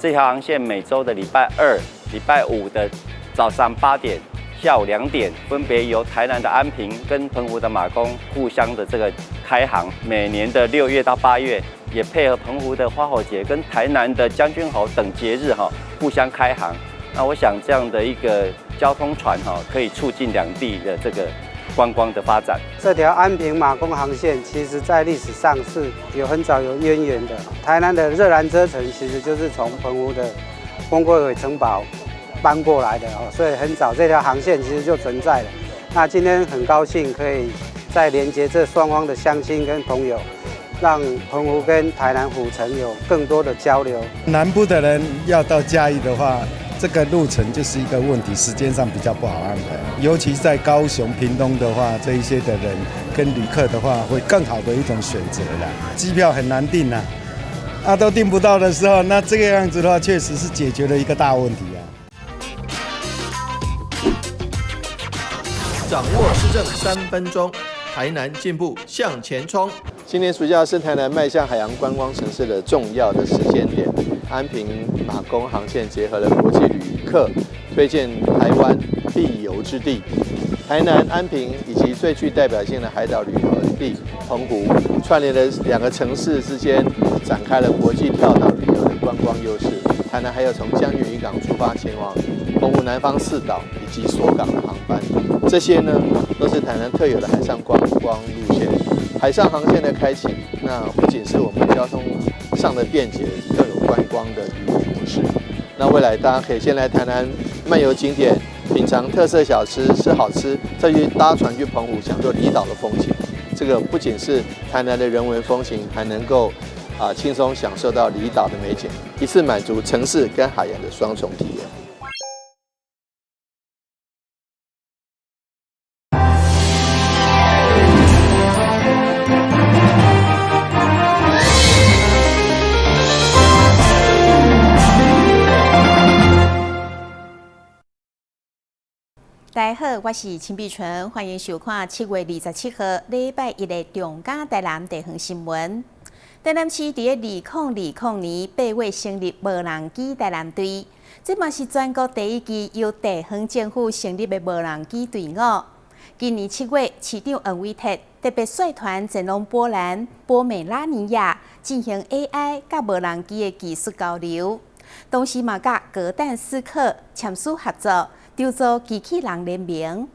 這條航線每週的禮拜二、禮拜五的早上8點、下午2點，分別由台南的安平跟澎湖的馬公互相的這個開航。每年的6月到8月，也配合澎湖的花火節跟台南的將軍猴等節日哈，互相開航。那我想這樣的一個交通船哈，可以促進兩地的這個觀光的發展。這條安平馬公航線，其實在歷史上是有很早有淵源的。台南的熱蘭遮城其實就是從澎湖的風櫃尾城堡搬過來的哦，所以很早這條航線其實就存在了。那今天很高興可以再連接這雙方的鄉親跟朋友，讓澎湖跟台南府城有更多的交流。南部的人要到嘉義的話，這個路程就是一個問題，時間上比較不好安排。尤其在高雄、屏東的話，這一些的人跟旅客的話，會更好的一種選擇啦。機票很難訂啊，都訂不到的時候，那這個樣子的話，確實是解決了一個大問題啊。掌握市政3分鐘，台南進步向前衝。今年暑假是台南邁向海洋觀光城市的重要的時間點。安平馬公航線結合了國際旅客推薦台灣必遊之地，台南安平以及最具代表性的海島旅遊地澎湖，串聯了兩個城市之間，展開了國際跳島旅遊的觀光優勢。台南還有從江運漁港出發前往澎湖南方四島以及鎖港的航班，這些呢都是台南特有的海上觀光路線。海上航線的開啟，那不僅是我們交通上的便捷，更有觀光的旅遊模式。那未來大家可以先來台南漫遊景點，品嘗特色小吃，吃好吃，再去搭船去澎湖，享受離島的風情。這個不僅是台南的人文風情，還能夠輕鬆享受到離島的美景，一次滿足城市跟海洋的雙重體驗。大家好，我是陳碧純，歡迎收看7月27號禮拜一的中嘉台南地方新聞。台南市佇2020年8月成立無人機台南隊，這嘛是全國第一支由地方政府成立的無人機隊伍。今年7月，市長黃偉哲特別率團前往波蘭、波美拉尼亞進行 AI 佮無人機的技術交流，同時嘛佮格但斯克簽署合作，籌組機器人聯盟。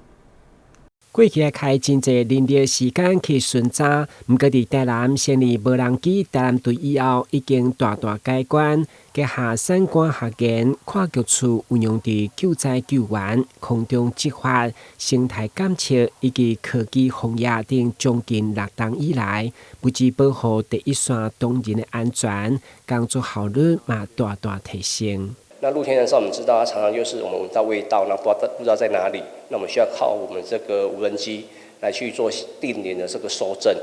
過去愛開真濟人力時間去巡查，毋過佇台南成立無人機台南隊以後，已經大大改觀。結合產官學研跨局處運用佇救災救援、空中執法、生態監測以及科技防疫等將近6冬以來，不只保護第一線同仁的安全，工作效率嘛大大提升。那露天燃燒，我們知道它常常就是我們聞到味道，那不知道在哪裡，那我們需要靠我們這個無人機來去做定點的這個搜證，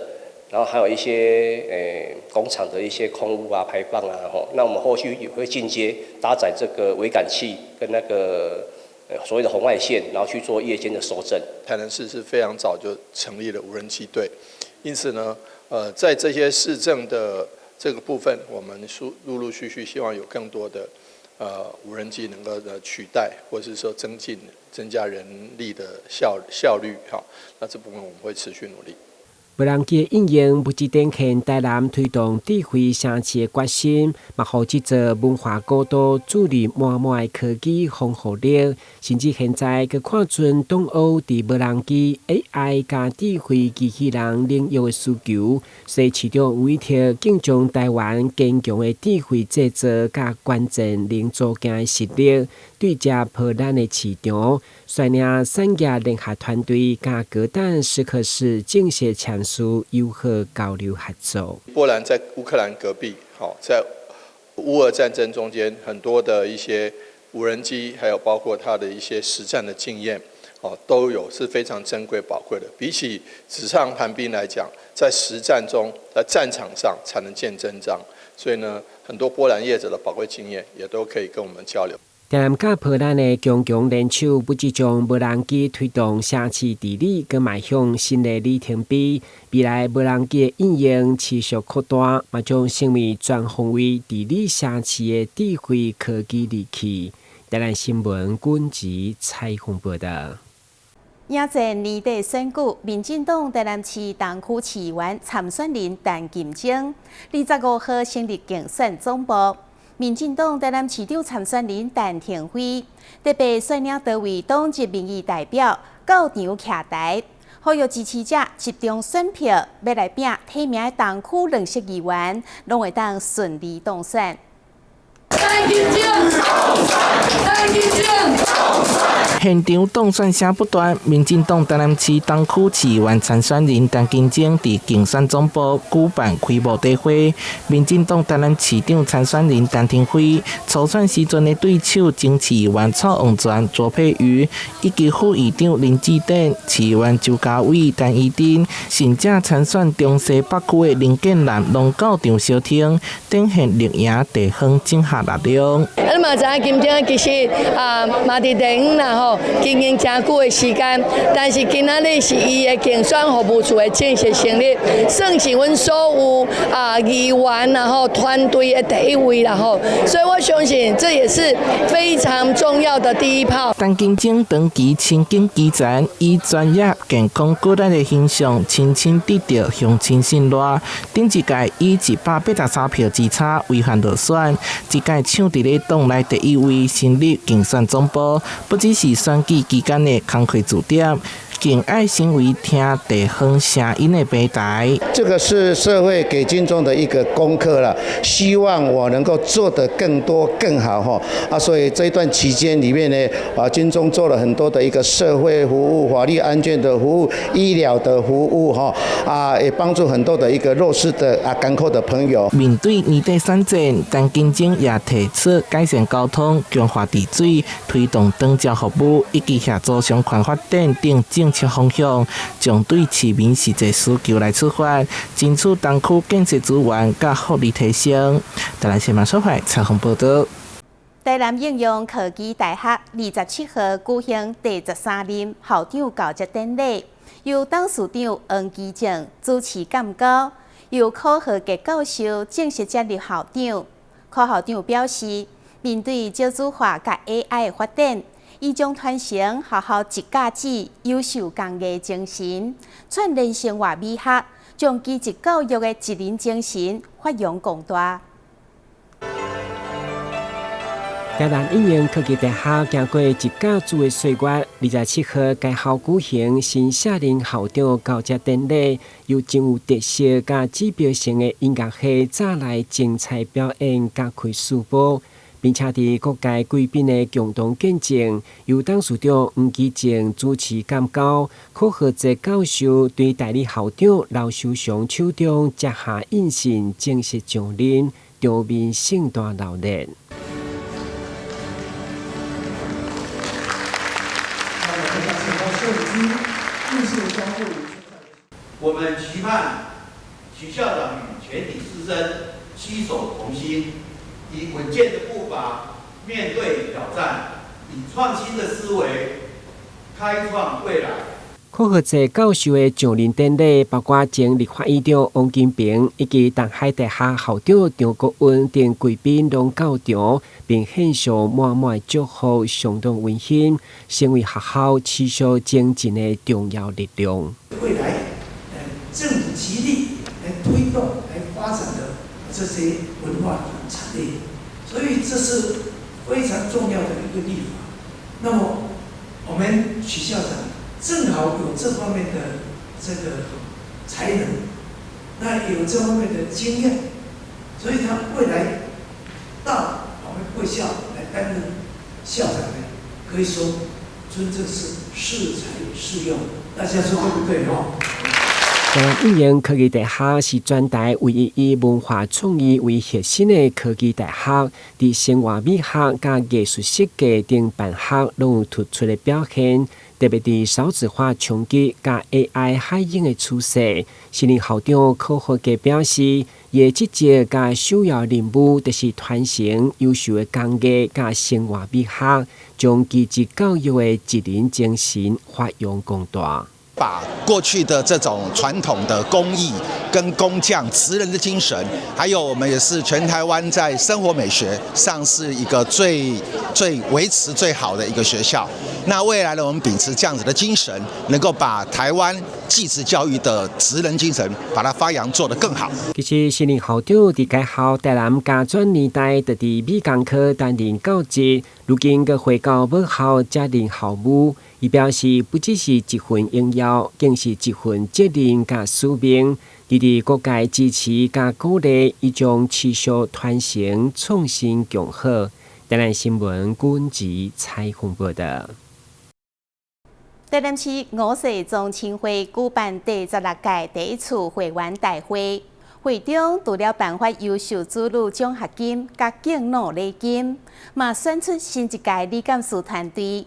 然後還有一些工廠的一些空污啊排放啊，吼，那我們後續也會進階搭載這個微感器跟那個所謂的紅外線，然後去做夜間的搜證。台南市是非常早就成立了無人機隊，因此呢，在這些市政的這個部分，我們陸陸續續希望有更多的無人機能夠取代，或是說增進、增加人力的效率，哈，那這部分我們會持續努力。無人機的應用不只展現台南推動智慧城市的決心，嘛予這座文化古都注入滿滿的科技防護力，甚至現在閣看準東歐佇無人機、AI 佮智慧機器人領域的需求，所以市長委託敬重台灣堅強的智慧製造佮關鍵零組件的實力，對接波蘭的市場，率領產業聯合團隊佮格但斯克市正式簽署友好交流合作。波蘭在烏克蘭隔壁，好，在烏俄戰爭中間，很多的一些無人機，還有包括它的一些實戰的經驗，哦，都有是非常珍貴寶貴的。比起紙上談兵來講，在實戰中，在戰場上才能見真章。所以呢，很多波蘭業者的寶貴經驗也都可以跟我們交流。台南佮波蘭的強強聯手，不只將無人機推動城市治理，閣邁向新的里程碑。未來無人機的應用持續擴大，嘛將成為全方位治理城市的智慧科技利器。台南新聞軍籍採訪報道。迎戰年底選舉，民進黨台南市東區市議員參選人陳金鐘，25號成立競選總部。民進黨台南市長參選人陳庭輝特別率領多位黨籍民意代表到場徛台，呼籲支持者集中選票，欲來拚提名的東區兩席議員，攏會當順利當選。陳金鐘，陳金鐘。現場當選聲不斷，民進黨台南市東區市議員參選人陳金鐘佇競選總部舉辦開幕大會。民進黨台南市長參選人陳庭輝初選時陣的對手前市議員蔡旺全、卓佩瑜，以及副議長林志典、市議員周家偉、陳怡貞，甚至參選中西北區的林建南，攏到場相挺，展現綠營地方整合力量。啊，你嘛知影金鐘其實啊，嘛佇地方啦吼，經營誠久的時間，但是今仔日是伊的競選服務處的正式成立，算是阮所有啊議員然後團隊的第一位啦吼，所以我相信這也是非常重要的第一炮。陳金鐘長期親近基層，以專業、健康、骨力的形象，深深得到鄉親信賴。頂一屆以183票之差遺憾落選，這屆搶佇咧黨內第一位成立競選總部，不只是選舉期間的工課駐點，更愛成為聽地方聲音的平台。這個是社會給金鐘的一個功課了，希望我能夠做得更多更好哈啊！所以這一段期間裡面呢，啊，金鐘做了很多的一個社會服務、法律案件的服務、醫療的服務哈啊，也幫助很多的一個弱勢的啊艱苦的朋友。面對年底選戰，陳金鐘也提出改善交通、強化治水、推動長照服務以及協助相關發展等政策方向，將對市民實際需求來出發，爭取東區建設資源佮福利提升。台南新聞所採訪報道。台南應用科技大學27號舉行第13任校長交接典禮，由董事長黃基正主持鑑交，由柯豪傑教授正式接任校長。柯校長表示，面對少子化佮 AI 的發展，伊將傳承學校一甲子優秀工藝精神，串聯生活美學，將基質教育的職人精神發揚光大。台南應用科技大學經過一甲子的歲月，27號該校舉行新卸任校長交接典禮，由真有特色佮指標性的音樂會早來精彩表演，佮開序幕，並且佇各界貴賓的共同見證，由董事長黃基正主持鑑交，柯豪傑教授對代理校長劉修祥手中接下印信，正式上任，場面盛大鬧熱。我們期盼許校長與全體師生攜手同心，以穩健的步伐面對挑戰，以創新的思維開創未來。柯豪傑教授的上任典禮，包括前立法院長王金平以及東海大學校長張國雲等貴賓攏到場，並獻上滿滿的祝福，相當溫馨，成為學校持續前進的重要力量。未來，政府極力來推動、來發展的這些文化產業，所以這是非常重要的一個立法。那麼，我們許校長正好有這方面的這個才能，那有這方面的經驗，所以他未來到我們貴校來擔任校長呢，可以說真正是適才適用，大家說對不對？哈。台南應用科技大學是全台唯一以文化創意為核心的科技大學，佇生活美學佮藝術設計等辦學攏有突出的表現。特別佇少子化衝擊佮 AI 海湧的趨勢，新任校長柯和傑表示，伊的職責佮首要任務就是傳承優秀的工藝佮生活美學，將技職教育的職人精神發揚光大。把過去的這種傳統的工藝跟工匠職人的精神，還有我們也是全台灣在生活美學上是一個最最維持最好的一個學校。那未來呢，我們秉持這樣子的精神，能夠把台灣技職教育的職人精神，把它發揚做得更好。其實新任校長佇該校台南家專年代就佇美工科擔任教職，如今閣回到母校接任校務。伊表示，不只是一份榮耀，更是一份責任佮使命。佇佇各界支持佮鼓勵，伊將持續傳承創新共好。台南新聞軍籍採訪報道。台南市吳姓宗親會舉辦第16屆第一次會員大會，會中除了頒發優秀子女獎學金佮敬老禮金，嘛選出新一屆理監事團隊。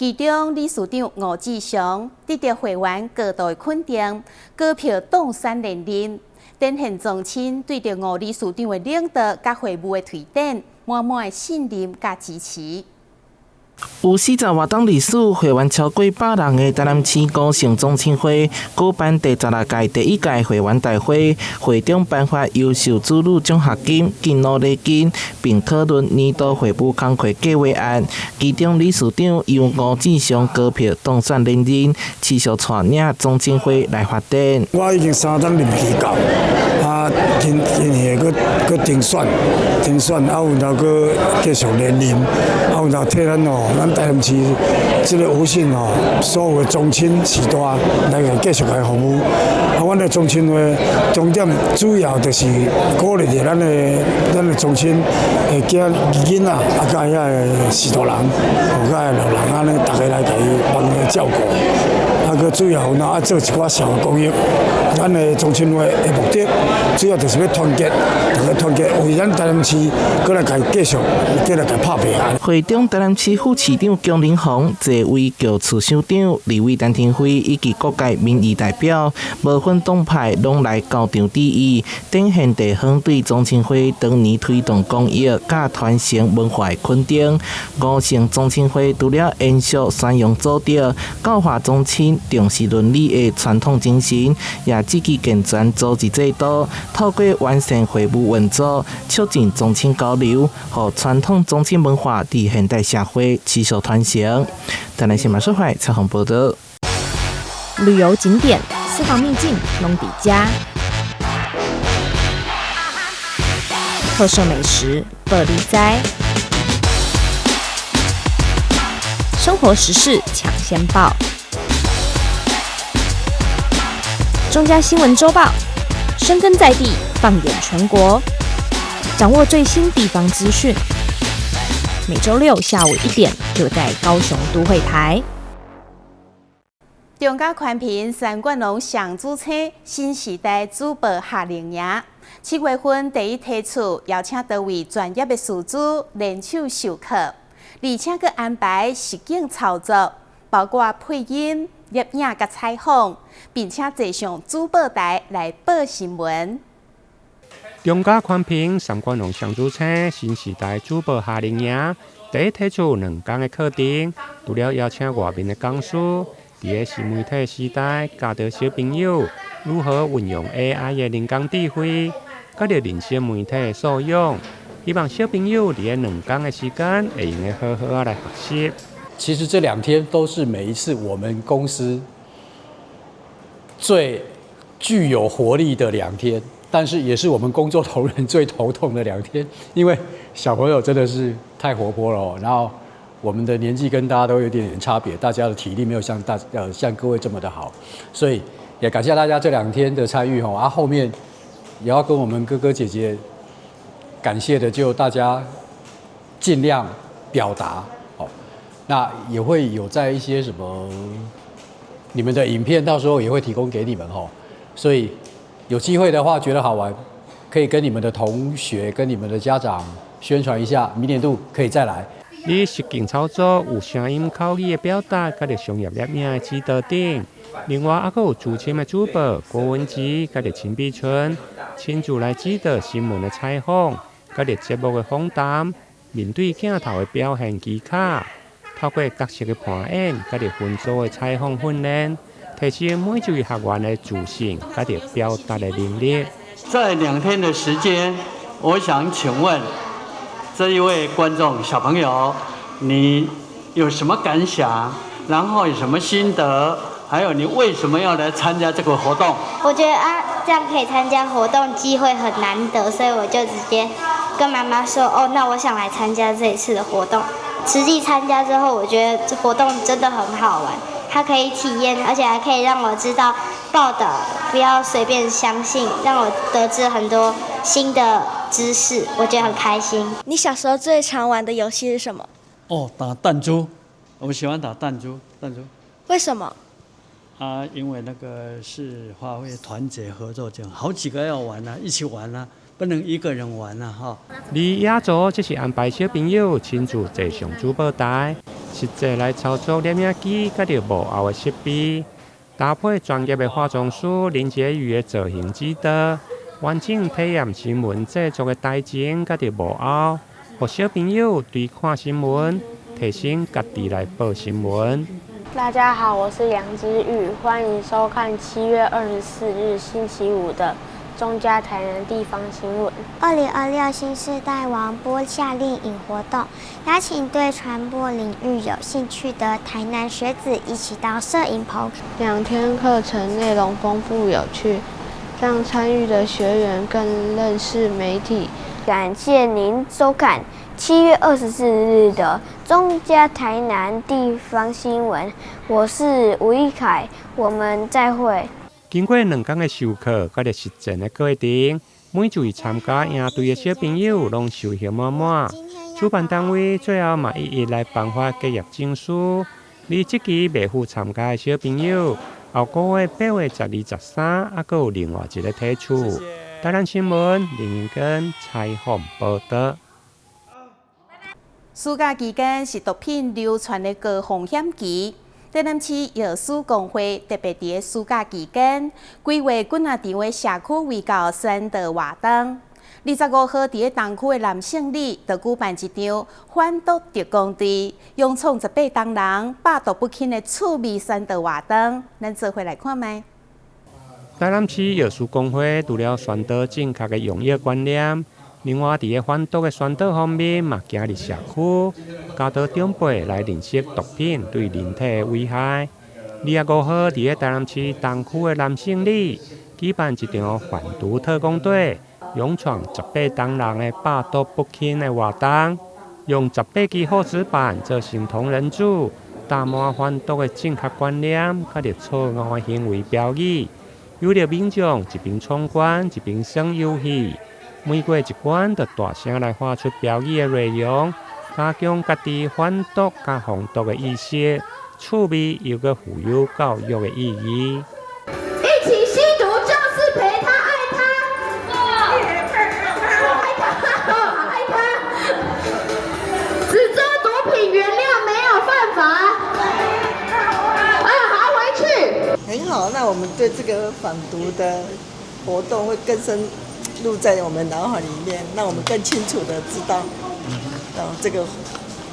其中理事長吳志祥得到會員高度的肯定，高票當選連任，展現宗親對著吳理事長的領導佮會務的推展，滿滿的信任佮支持。有40外檔歷史，會員超過100人的台南市吳姓宗親會舉辦第16屆第一屆會員大會，會中頒發優秀子女獎學金、敬老禮金，並討論年度會務工課計劃案。其中理事長由吳志祥高票當選連任，持續帶領宗親會來發展。我已經三冬任期到，啊，今今年閣閣競選，競選啊，有後閣繼續連任，啊，有後替咱哦。咱台南市這个吳姓吼，所有的宗親序大來共繼續來服務。啊，阮的宗親會重點主要就是鼓勵著咱的宗親的囝囡仔，啊，佮遐个序大人，佮老人按呢，逐家來共伊幫伊照顧。啊，閣主要有啊做一寡社會公益。咱的宗親會的目的，主要就是欲團結，逐家團結，為咱台南市，閣來共繼續，閣來共拍拚。會中台南市副市長姜玲紅、謝偉橋次首長、立委陳亭妃以及各界民意代表，無分黨派，攏來到場致意，展現地方對宗親會當年推動公益、佮傳承文化的肯定。吳姓宗親會除了延續宣揚祖德、教化宗親、重視倫理的傳統精神，也積極健全組織制度，透過完善會務運作，促進宗親交流，予傳統宗親文化佇現代社會持續傳承。台南新聞蘇懷採訪報道。旅遊景點、私房秘境，攏佇遮；特色美食，報你知；生活時事搶先報。中嘉新聞週報，深耕在地，放眼全國，掌握最新地方資訊。每週六下午1點，就在高雄都會台。中嘉寬頻三冠龍上主星新時代主播夏令營，7月份第一梯次邀請多位專業的師資聯手授課，而且閣安排實境操作，包括配音、攝影佮採訪，並且坐上主播台來報新聞。中嘉寬頻三冠龍上主星新時代主播夏令營第一推出2天的課程，除了邀請外面的講師，佇个新媒體時代教導小朋友如何運用 AI 的人工智慧，佮著認識媒體的素養，希望小朋友佇个2天的時間會用得好好仔來學習。其實這2天都是每一次我們公司最具有活力的2天，但是也是我們工作同仁最頭痛的2天，因為小朋友真的是太活潑了，然後我們的年紀跟大家都有點點差別，大家的體力沒有像各位這麼的好，所以也感謝大家這2天的參與哦。啊，後面也要跟我們哥哥姐姐感謝的，就大家盡量表達。那也會有在一些什麼你們的影片，到時候也會提供給你們吼，所以有機會的話，覺得好玩，可以跟你們的同學、跟你們的家長宣傳一下，明年度可以再來。佇實境操作有聲音口語的表達，佮著商業攝影的指導等。另外，猶閣有資深的主播郭文吉，佮著陳碧春親自來指導新聞的採訪，佮著節目的訪談，面對鏡頭的表現技巧，透過角色的扮演，佮著分組的採訪訓練，提升每一位學員的自信，佮著表達的能力。在2天的時間，我想請問這一位觀眾小朋友，你有什麼感想？然後有什麼心得？還有你為什麼要來參加這個活動？我覺得啊，這樣可以參加活動機會很難得，所以我就直接跟媽媽說：哦，那我想來參加這一次的活動。實際參加之後，我覺得這活動真的很好玩，它可以體驗，而且還可以讓我知道報道不要隨便相信，讓我得知很多新的知識，我覺得很開心。你小時候最常玩的遊戲是什麼？哦，打彈珠，我喜歡打彈珠，彈珠。為什麼？啊，因為那個是發揮團結合作精神，好幾個要玩啊，一起玩啊，不能一個人玩啊，哈。而野組則是安排小朋友親自坐上主播台，實際來操作攝影機佮著幕後的設備，搭配專業的化妝師林杰宇的造型指導，完整體驗新聞製作的台前佮著幕後，予小朋友對看新聞，提升家己來報新聞。大家好，我是楊之玉，歡迎收看7月24日星期五的中嘉台南地方新聞。2026新世代網播夏令營活動，邀請對傳播領域有興趣的台南學子一起到攝影棚。2天課程內容豐富有趣，讓參與的學員更認識媒體。感謝您收看7月24日的中嘉台南地方新聞，我是吳一凱，我們再會。經過2工的授課，佮著實踐的過程，每一位參加營隊的小朋友攏收穫滿滿。主辦單位最後嘛一一來頒發結業證書。而這期未赴參加的小朋友，後個月8月12、13，猶閣有另外一個梯次。台南新聞林英根採訪報道。暑假期間是毒品流竄的高風險期。台南市藥師公會特別佇暑假期間，規劃幾若場的社區衛教宣導活動。25號佇東區的南勝里，就舉辦一場反毒特攻隊，勇闖18同人百毒不侵的趣味宣導活動。咱做伙來看覓。台南市藥師公會除了宣導正確的用藥觀念，另外佇反毒的宣導方面嘛，行入社區，教導長輩來認識毒品對人體的危害。25號佇台南市東區的南勝里舉辦一場反毒特攻隊，勇闖18同人的百毒不侵的活動，用18支厚紙板做成銅人柱，打滿反毒的正確觀念，佮著錯誤的行為標語。誘導民眾一邊闖關一邊耍遊戲，每過一關就大聲來喊出標語的內容，加強家己反毒佮防毒的意識，趣味又閣富有教育的意義。一起吸毒就是陪他愛他，愛他，愛他。只做毒品原料沒有犯法。啊，好，回去。很好，那我們對這個反毒的活動會更深入在我們腦海裡面，讓我們更清楚的知道，這個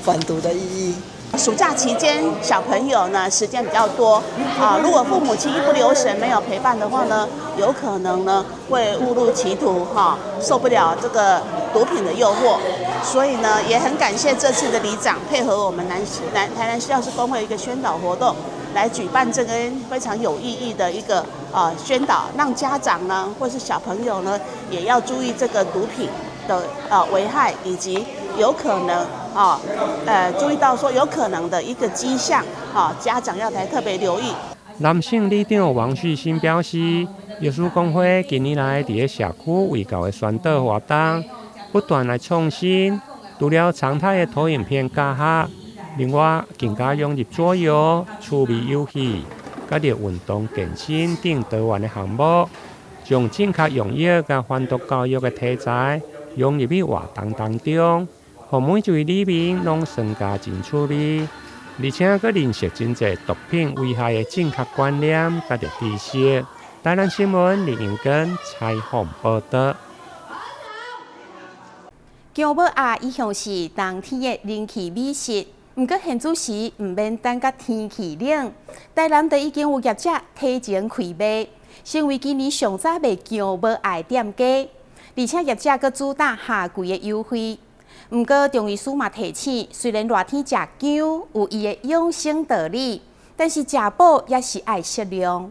反毒的意義。暑假期間，小朋友呢時間比較多啊，如果父母親一不留神沒有陪伴的話呢，有可能呢會誤入歧途哈，受不了這個毒品的誘惑。所以呢，也很感謝這次的里長配合我們南台南市藥師公會一個宣導活動，來舉辦這個非常有意義的一個宣導，讓家長呢或是小朋友呢也要注意這個毒品的危害，以及有可能啊注意到說有可能的一個跡象啊，家長要來特別留意。南勝里長王旭新表示，藥師公會近年來佇社區衛教的宣導活動，不斷來創新，除了常態的投影片教學，另外更加融入桌遊、趣味遊戲、佮著運動健身等多元的項目，將正確用藥佮反毒教育的題材融入去活動當中，予予每一位里民攏酸共真趣味，而且閣認識真濟毒品危害的正確觀念佮知識。台南新聞林永根採訪報導。薑母鴨一向是冬天的人氣美食，毋過現此時毋免等甲天氣冷，台南就已經有業者提前開賣，成為今年上早賣薑母鴨的店家，而且業者閣主打夏季的優惠。毋過中醫師嘛提醒，雖然熱天食薑有伊的養生道理，但是食補也是愛適量。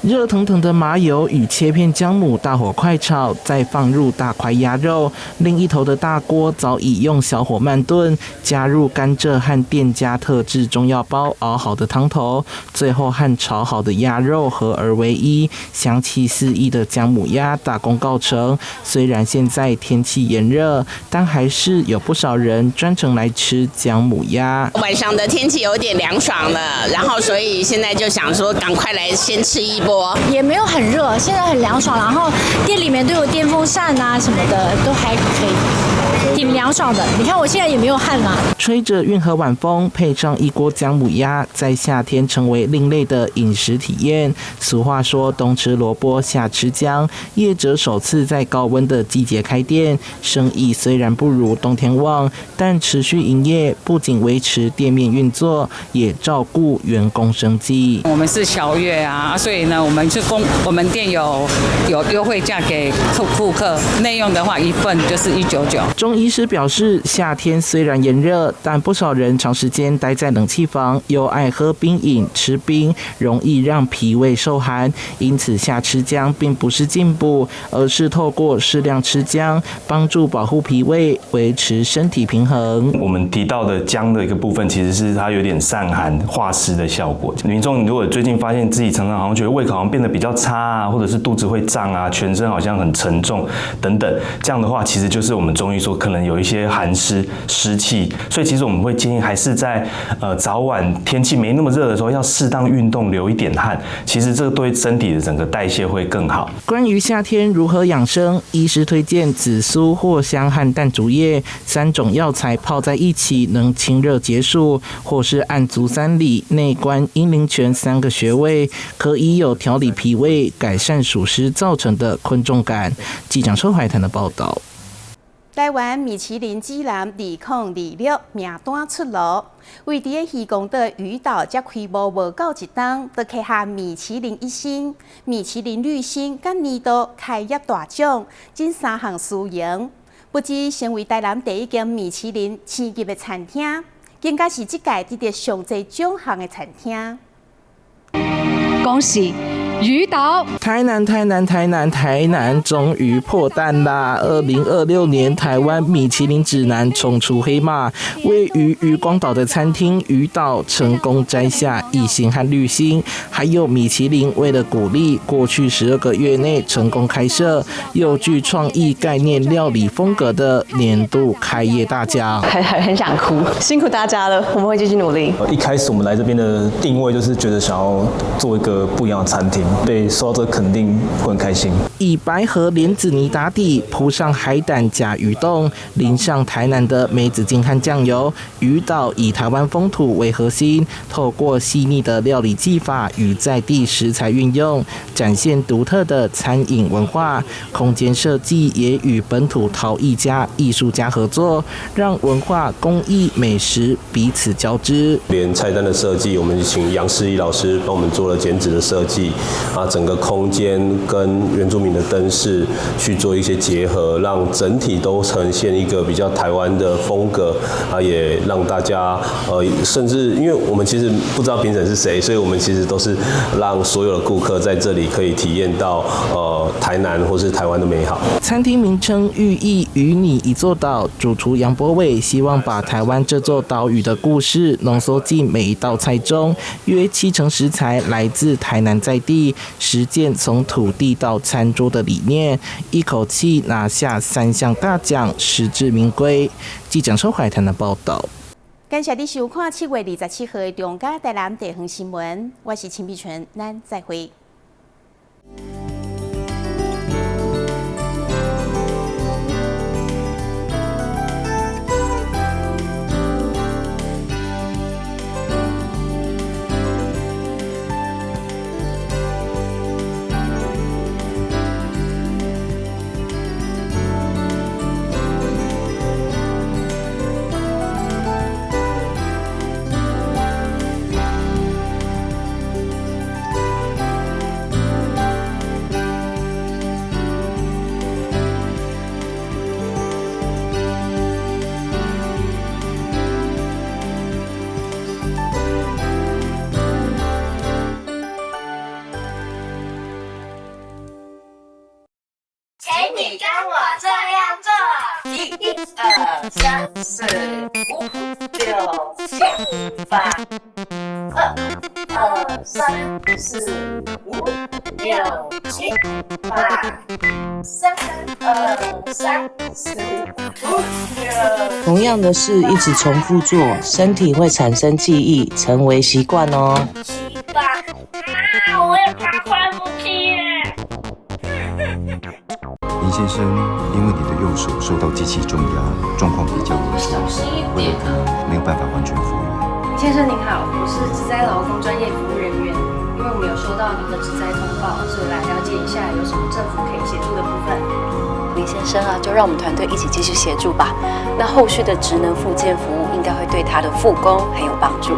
熱騰騰的麻油與切片薑母大火快炒，再放入大塊鴨肉。另一頭的大鍋早已用小火慢燉，加入甘蔗和店家特製中藥包熬好的湯頭，最後和炒好的鴨肉合而為一，香氣四溢的薑母鴨大功告成。雖然現在天氣炎熱，但還是有不少人專程來吃薑母鴨。晚上的天氣有點涼爽了，然後所以現在就想說，趕快來先吃一波。也沒有很熱，現在很涼爽，然後店裡面都有電風扇啊什麼的，都還可以，挺涼爽的。你看我現在也沒有汗嘛。吹着運河晚風，配上一鍋薑母鴨，在夏天成為另類的飲食體驗。俗話說，冬吃蘿蔔，夏吃薑。業者首次在高溫的季節開店，生意雖然不如冬天旺，但持續營業，不僅維持店面運作，也照顧員工生計。我們是小月啊，所以呢，我們是公，我們店有優惠價給顧客，內用的話一份就是199。中醫師表示，夏天雖然炎熱，但不少人長時間待在冷氣房，又愛喝冰飲、吃冰，容易讓脾胃受寒。因此，夏吃薑並不是進補，而是透過適量吃薑，幫助保護脾胃，維持身體平衡。我們提到的薑的一個部分，其實是它有點散寒化濕的效果。民眾如果最近發現自己常常好像覺得胃口好像變得比較差啊，或者是肚子會脹啊，全身好像很沉重等等，這樣的話，其實就是我們中醫說可能有一些寒濕濕氣，所以其實我們會建議還是在早晚天氣沒那麼熱的時候，要適當運動，流一點汗，其實這個對身體的整個代謝會更好。關於夏天如何養生，醫師推薦紫蘇、藿香和淡竹葉三種藥材泡在一起，能清熱解暑，或是按足三里、內關、陰陵泉三個穴位，可以有調理脾胃、改善暑濕造成的困重感。記者車懷談的報道。台灣米其林指南2026名單出爐，位佇个漁光島漁島才開幕無夠一冬，就揢下米其林一星、米其林綠星，佮年度開業大獎，這三項殊榮。不只成為台南第一間米其林星級的餐廳，更加是這屆得著上濟獎項的餐廳。恭喜！漁島，台南，台南，台南，台南，終於破蛋啦！2026年台灣米其林指南衝出黑馬，位於漁光島的餐廳漁島成功摘下一星和綠星，還有米其林為了鼓勵過去12個月內成功開設又具創意概念料理風格的年度開業大獎，很想哭，辛苦大家了，我們會繼續努力。一開始我們來這邊的定位就是覺得想要做一個不一樣的餐廳。被受到這個肯定會很開心。以白河蓮子泥打底，鋪上海膽加魚凍，淋上台南的梅子精和醬油。漁島以台灣風土為核心，透過細膩的料理技法與在地食材運用，展現獨特的餐飲文化。空間設計也與本土陶藝家、藝術家合作，讓文化、工藝、美食彼此交織。連菜單的設計，我們請楊思怡老師幫我們做了剪紙的設計。啊，整個空間跟原住民的燈飾去做一些結合，讓整體都呈現一個比較台灣的風格。啊，也讓大家甚至因為我們其實不知道評審是誰，所以我們其實都是讓所有的顧客在這裡可以體驗到台南或是台灣的美好。餐廳名稱寓意與你一座島，主廚楊博偉希望把台灣這座島嶼的故事濃縮進每一道菜中，約70%食材來自台南在地。實踐從土地到餐桌的理念，一口氣拿下三項大獎，實至名歸。記者周懷談的報道。感謝你收看7月27號的中嘉台南地方新聞，我是陳碧純，咱再會。二三四五六七八，二二三四五六七八，三二三四五六。同樣的事一直重複做，身體會產生記憶，成為習慣哦。七八，啊！我要爬快步機耶！林先生，因為你的右手受到機器重壓，狀況比較嚴重，為了可能沒有辦法完全復原。林先生您好，我是職災勞工專業服務人員，因為我們有收到您的職災通報，所以來了解一下有什麼政府可以協助的部分。林先生啊，就讓我們團隊一起繼續協助吧。那後續的職能復健服務應該會對他的復工很有幫助。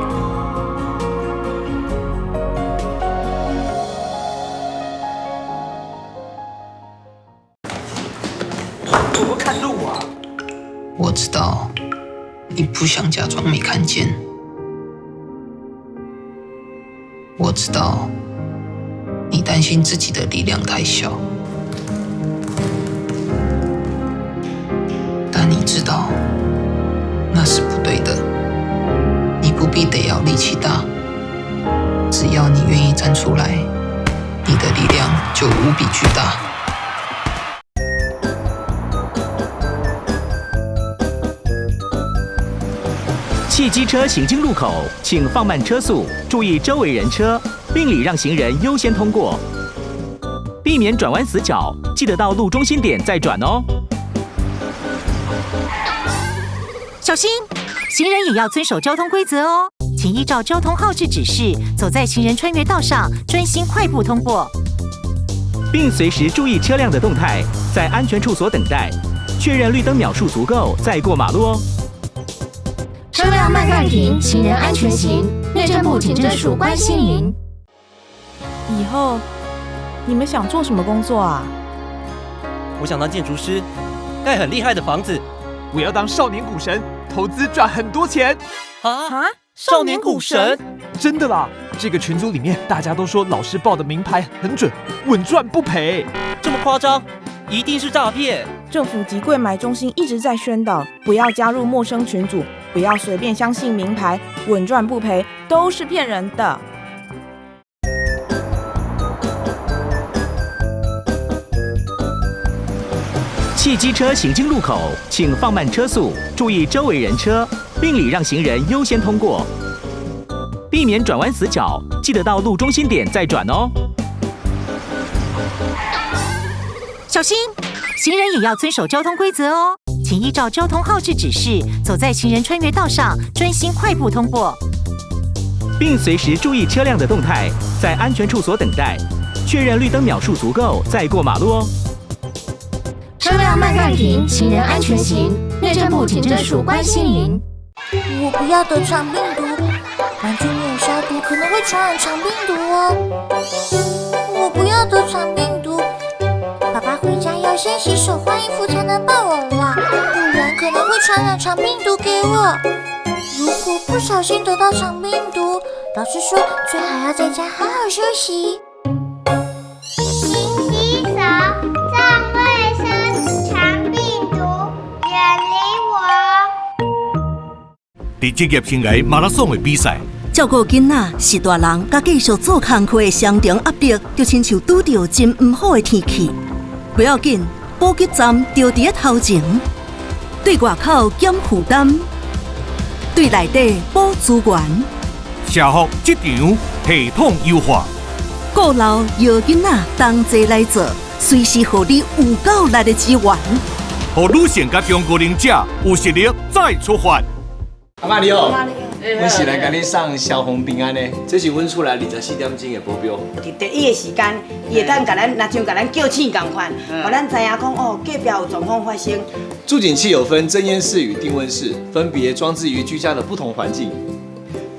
我不看路啊！我知道你不想假裝沒看見，我知道你擔心自己的力量太小，但你知道那是不對的。你不必得要力氣大，只要你願意站出來，你的力量就無比巨大。汽機車行經路口，請放慢車速，注意周圍人車，並禮讓行人優先通過，避免轉彎死角。記得到路中心點再轉哦。小心，行人也要遵守交通規則哦，請依照交通號誌指示，走在行人穿越道上，專心快步通過，並隨時注意車輛的動態，在安全處所等待，確認綠燈秒數足夠再過馬路哦。車輛慢慢停，行人安全行。內政部警政署關心您。以後你們想做什麼工作啊？我想當建築師，蓋很厲害的房子。我要當少年股神，投資賺很多錢。啊！少年股神？真的啦！這個群組裡面大家都說老師報的名牌很準，穩賺不賠。這麼誇張？一定是詐騙！政府及櫃買中心一直在宣導，不要加入陌生群組，不要隨便相信名牌，穩賺不賠都是騙人的。汽機車行經路口，請放慢車速，注意周圍人車，並禮讓行人優先通過，避免轉彎死角。記得到路中心點再轉哦。小心，行人也要遵守交通規則哦，請依照交通號誌指示，走在行人穿越道上，專心快步通過，並隨時注意車輛的動態，在安全處所等待，確認綠燈秒數足夠再過馬路哦。車輛慢慢停，行人安全行。內政部警政署關心您。我不要得腸病毒，玩具沒有消毒可能會傳染腸病毒哦。我不要得腸病毒。爸爸回家要先洗手換衣服才能抱我啦，不然可能會傳染腸病毒給我。如果不小心得到腸病毒，老師說最好要在家好好休息。勤洗手，重衛生，腸病毒遠離我。佇職業生涯馬拉松的比賽，照顧囡仔是大人佮繼續做工課的雙重壓力，就親像拄著真毋好的天氣。不要緊，補給站就佇咧頭前，對外口減負擔，對內底補資源。社福職場系統優化，顧老搖囡仔同齊來做，隨時予你有夠力的支援。予女性佮中高齡者有實力再出發。阿媽你好，阮是來共你送消防平安的，這是阮厝內24點鐘的保鏢。佇第一个時間，伊會當共咱，若像共咱叫醒仝款，予咱知影講哦，隔壁有狀況發生。住警器有分偵煙室與定溫室，分別裝置於居家的不同環境。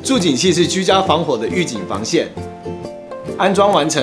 住警器是居家防火的預警防線，安裝完成。